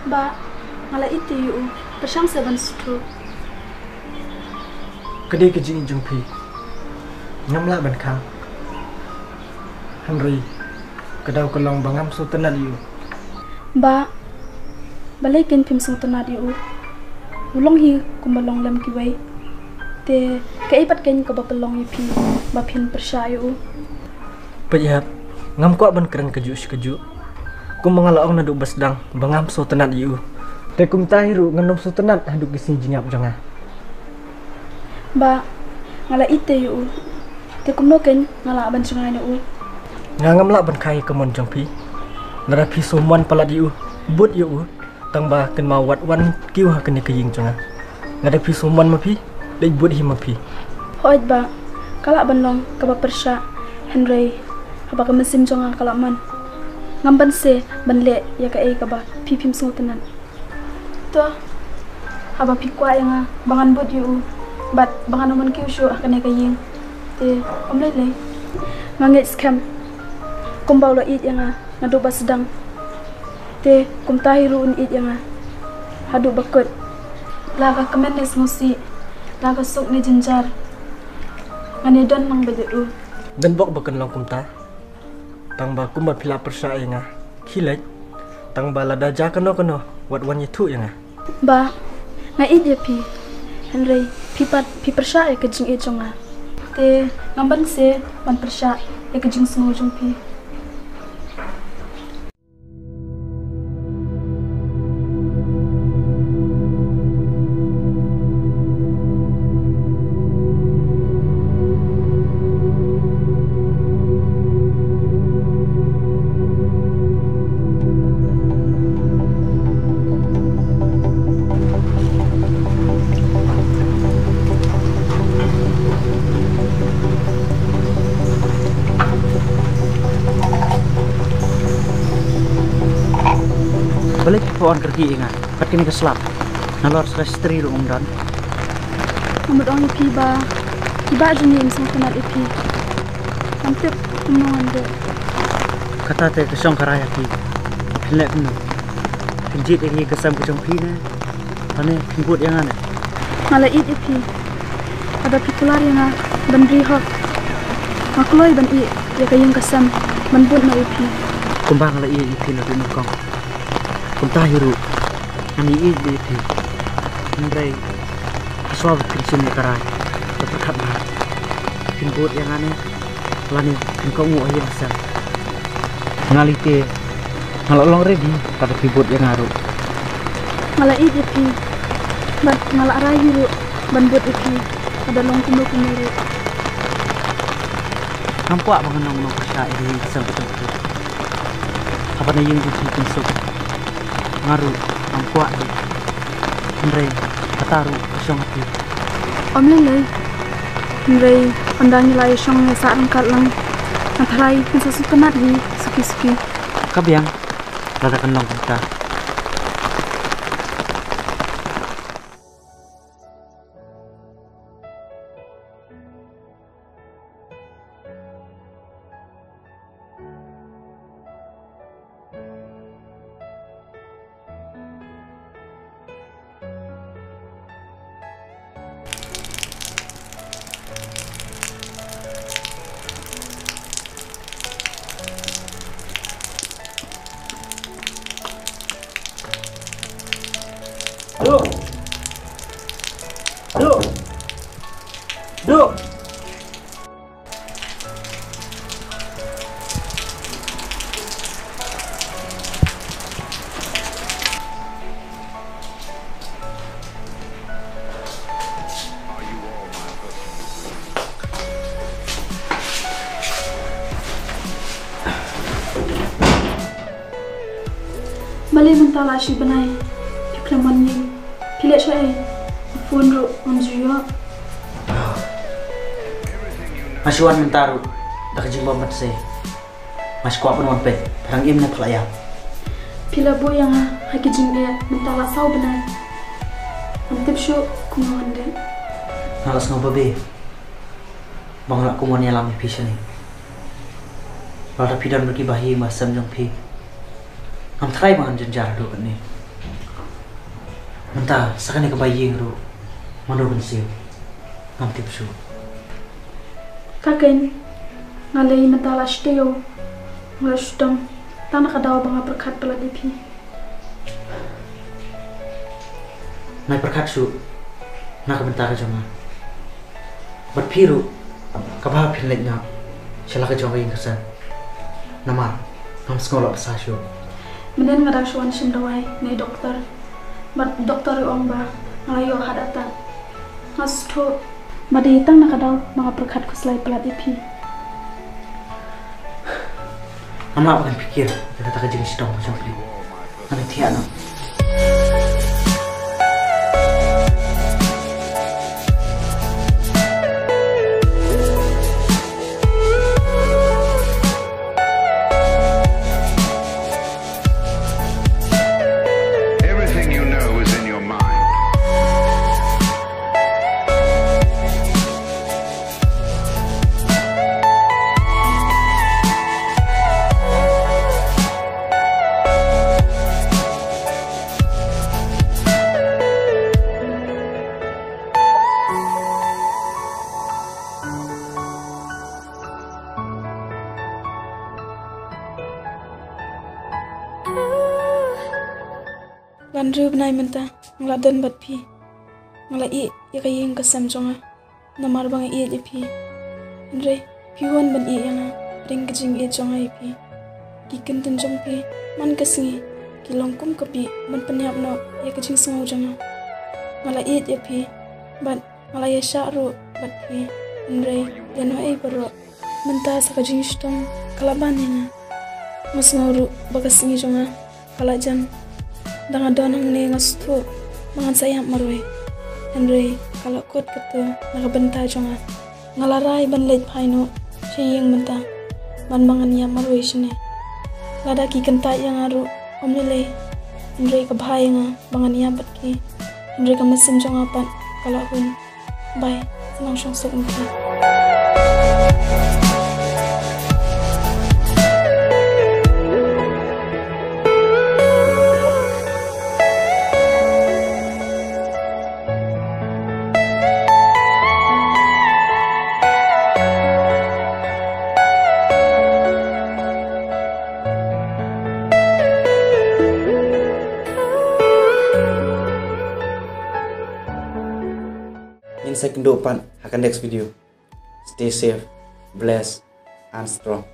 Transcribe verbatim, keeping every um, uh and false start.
Bah, nga la ïeit te ïa u, pyrshang seh ban sngewthuh. Ka dei ka jingïeit jong phi. Ngam lah ban khang. Hynrei ka daw ka long ba ngam sngewtynnat ïa u. Bah, balei kein phim sngewtynnat ïa u? U long hi kumba long lem kiwei. Te kaei pat kein kaba pynlong ïa phi ba phin pyrshah ïa u? Peit ïa, ngam kwah ban kren kajuh shi kajuh. Kumba nga la ong naduh ba sdang ba ngam sngewtynnat ïa u. Te kumta hi ruh ngan ym sngewtynnat haduh ki sngi jingïap jong nga. Bah, nga la ïeit te ïa u. Te kumno kein nga lah ban jngai na u? Nga ngam lah ban kha ïa ka mon jong phi. Lada phi sngewmon palat ïa u, bud ïa u. Tang ba kynmaw wat wan kiew ha kane ka ïing jong nga. Lada phi sngewmon ma phi, leit bud hi ma phi. Hooid bah, ka lah ban long kaba pyrshah, hynrei haba ka mynsiem jong nga ka la mon, ngam banse ban leh ïa kaei kaba phi phim sngewtynnat. To, haba phi kwah ïa nga ba ngan bud ïa u bad ba ngan ym wan kiew shuh ha kane ka ïing, te ym lei lei. Nga ngeit skhem kumba u la ïeit ïa nga naduh ba sdang, te kumta hi ruh un ïeit ïa nga haduh ba kut. La ka kmen ne sngewsih, la ka suk ne jynjar, ngan ïadon lang beit ïa u. Don bok ba kan long kumta. Tang ba kumba phi la pyrshah ïa nga, khie leit. Tang ba lada jia kano kano, wat wan ïathuh ïa nga. Bah, nga ïeit ïa phi. Hynrei phi pat phi pyrshah ïa ka jingïeit jong nga. Te ngam banse ban pyrshah ïa ka jingsngew jong phi. Balei phi wan kyrkieh ïa nga? Pat kane ka slap. Nalor sa ka stri ruh ngam don. Nga mut ong ïa phi ba i bah jong ngi im sngewtynnat ïa phi. Ngam tip kumno ngan duh. Kata te ka shong ka rai ha phi. Phin leh kumno? Phin jied ïa ka ïing ka sem ka jong phi ne? Lane phin bud ïa nga ne? Nga la ïeit ïa phi. Lada phi kular ïa nga ban ri hok, nga kloi ban ïeh ïa ka ïing ka sem ban bud noh ïa phi. Kumba nga la ïeit ïa phi naduh nyngkong, kumta hi ruh ngan ïeit ïa phi. Hynrei hashwa ba phin shim ïa ka rai, to pyrkhat bha. Phin bud ïa nga ne? Lane phin kohnguh ha ïing ha sem. Nga lei te nga la long ready, lada phi bud ïa nga ruh. Nga la ïeit ïa phi bad nga la rai hi ruh ban bud ïa phi, lada long kumno kumno ruh. Ngam kwah ba ngan long u nongpyrshah ïa ka ïing ka sem ka jong phi. Haba na ïing jong phi pynsuk, nga ruh ngam kwah hi. Hynrei kata ruh ka shong ha phi. Ym lei lei. Hynrei ynda ngi la ïashong ïasah ryngkat lang, nga tharai ngin sa sngewtynnat hi suki suki. Ka biang, lada kan long kumta. Duh! Duh! Duh! Balei mynta la shi bnai phi khlem wan ïing? Phi leh shaei? Phone ruh ngam ju ïoh. Nga shu wan mynta ruh da ka jingbym banse. Nga shu kwah ban wan peit phi dang im ne phi la ïap. Phi la buh ïa nga ha ki jingeh mynta la saw bnai. Ngam tip shuh kumno ngan leh. Nga la sngew babe ba nga la kum wan ïalam ïa phi shane. Lada phi don bad ki bahaïing bahasem jong phi, ngam tharai ba ngan jynjar haduh katne. Mynta sa kane kaba ïeng ruh mano ban siew. Ngam tip shuh. Ka keiñ, nga lei mynta la shu ïoh, nga la shu dom. Tang na ka daw ba nga pyrkhat palat ïa phi. Nai pyrkhat shuh na ka bynta ka jong nga. Bad phi ruh, kaba phin leit noh sha la ka jong ka ïing ka sem. Namar ngam sngew la bsa shuh. Mynne nga dang shu wan shim dawai na i doktor. Bad doktor i ong ba nga la ïoh heart attack. Nga sngewthuh. Bad dei tang na ka daw ba nga pyrkhat khuslai palat ïa phi. Ngam lah ban pyrkhat ïa kata ka jingshitom ka jong phi. Ngan thiah noh. Everything you know is in your mind. Ngan riewbnai mynta, nga la don bad phi. Nga la ïeh ïa ka ïing ka sem jong nga namar ba nga ïeit ïa phi. Hynrei phi wan ban ïeh ïa nga, ring ka jingïeit jong nga ïa phi. Ki kyntien jong phi man ka sngi ki long kum ka bih ban pynïap noh ïa ka jingsngew jong nga. Nga la ïeit ïa phi bad nga la ïashah ruh bad phi. Hynrei ïa no ei baroh mynta sa ka jingshitom ka la ban ïa nga. Nga sngew ruh ba ka sngi jong nga ka la jan. Da nga don hangne nga sngewthuh ba ngan sa ïap marwei. Hynrei ka la kut kata na ka bynta jong nga. Nga la rai ban leit phai noh sha ïing mynta ban ba ngan ïap marwei shane. Lada ki kyntait ïa nga ruh ym lei lei. Hynrei ka bha ïa nga ba ngan ïap bad ki. Hynrei ka mynsiem jong nga pat ka la hun. Bye. Sa nang shong suk ïa ki. Ngin sa ïakynduh pat ha ka next video. Stay safe, blessed and strong.